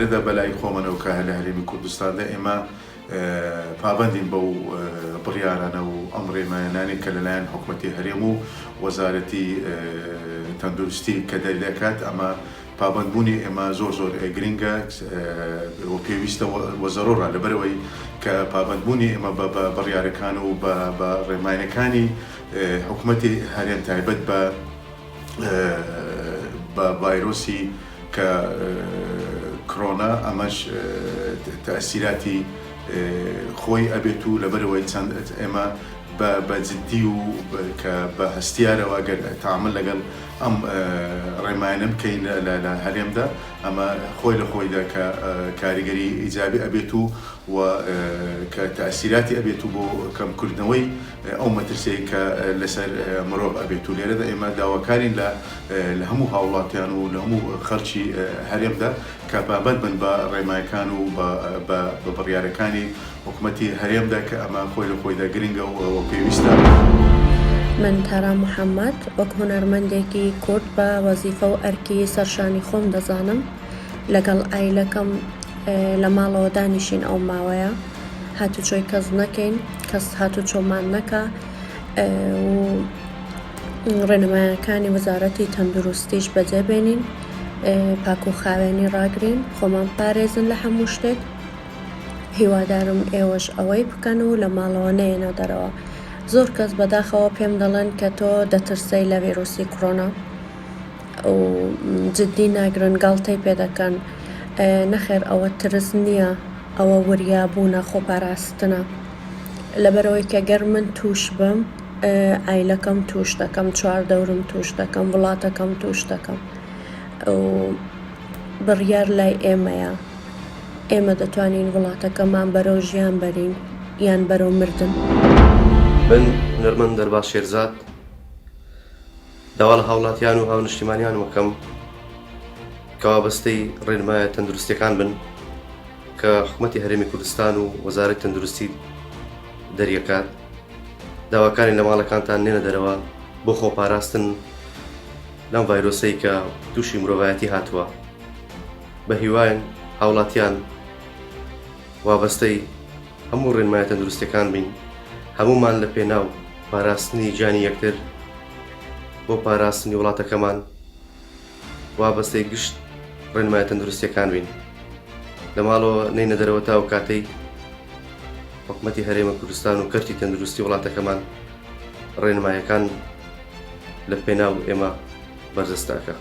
لێرەدا بەلای خۆمانەوە کە لە هەرێمی کوردستاندا ئێمە پابەندین بەو بڕیارانە و ئەم ڕێنمایانانەی کە لەلایەن حکومەتی هەرێم و وەزارەتی تەندروستی کە دەردەکات، ئەمە پابەندبوونی ئێمە زۆر زۆر گرنگە و پێویستە و زەرورە، لەبەرئەوەی کە پابەندبوونی ئێمە بە بڕیارەکان و بە ڕێنمایەکانی حکومەتی هەرێم تایبەت بە بە ڤایرۆسی کە کرۆنا ئەمەش تەئسیراتی خۆی ئەبێت و لەبەرئەوەی چەند ئێمە بە جدی و کە بە هەستیارەوە گەر تەعامول لەگەڵ ئەم ڕێنمایانە بکەین لە هەرێمدا ئەمە خۆی لە خۆیدا کە کاریگەری ئیجابی ئەبێت و و کە تەئسیراتی ئەبێت و بۆ کەمکردنەوەی ئەو مەترسیەی کە لەسەر مرۆڤ ئەبێت و لێرەدا ئێمە داواکارین لە لە هەموو هاوڵاتیان و لە هەموو خەڵکی هەرێمدا کە پابەند بن بە ڕێنمایەکان و بە بە بڕیارەکانی حکومەتی هەرێمدا کە ئەمە خۆی لە خۆیدا گرنگە و پێویستە. من تارا محەمەد وەک هونەرمەندێکی کورد بە وەزیفە و ئەرکی سەرشانی خۆم دەزانم لەگەڵ ئایلەکەم لە ماڵەوە دانیشین ئەو ماوەیە هاتوچۆی کەس نەکەین کەس هاتوچۆمان نەکا و ڕێنمایەکانی وەزارەتی تەندروستیش بەجێ بێنین پاک و خاوێنی ڕاگرین خۆمان پارێزن لە هەموو شتێک هیوادارم ئێوەش ئەوەی بکەن و لە ماڵەوە نەیەنە دەرەوە زۆر کەس بەداخەوە پێم دەڵێن کە تۆ دەترسەی لە ڤیرۆسی کۆرۆنا و جدی ناگرن گاڵتەی پێ دەکەن نەخێر ئەوە ترس نییە ئەوە وریابوونە خۆپاراستنە لەبەرئەوەی کە گەر من توش بم ئایلەکەم توش دەکەم چواردەورم توش دەکەم وڵاتەکەم توش دەکەم و بڕیار لای ئێمەیە ئێمە دەتوانین وڵاتەکەمان بەرەو ژیان بەرین یان بەرەو مردن. من هونەرمەند دەرباز شێرزاد داوا لە هاوڵاتیان و هاونیشتیمانیانم ئەکەم کە وابەستەی ڕێنمایە تەندروستیەکان بن کە حکومەتی هەرێمی کوردستان و وەزارەتی تەندروستی دەریەکات داواکارین لە ماڵەکانتان نێنە دەرەوە بۆ خۆپاراستن لەم ڤایرۆسەی کە تووشی مرۆڤایەتی هاتووە بە هیواین هاوڵاتیان وابەستەی هەموو ڕێنمایە تەندروستیەکان بین هەموومان لە پێناو پاراستنی گیانی یەکتر بۆ پاراستنی وڵاتەکەمان وابەستەی گشت ڕێنمایە تەندروستیەکان بین لە ماڵەوە نەینە دەرەوە تا ئەو کاتەی حکومەتی هەرێمە کوردستان و کەرتی تەندروستی وڵاتەکەمان ڕێنمایەکان لە پێناو ئێمە بەرجەستەکە.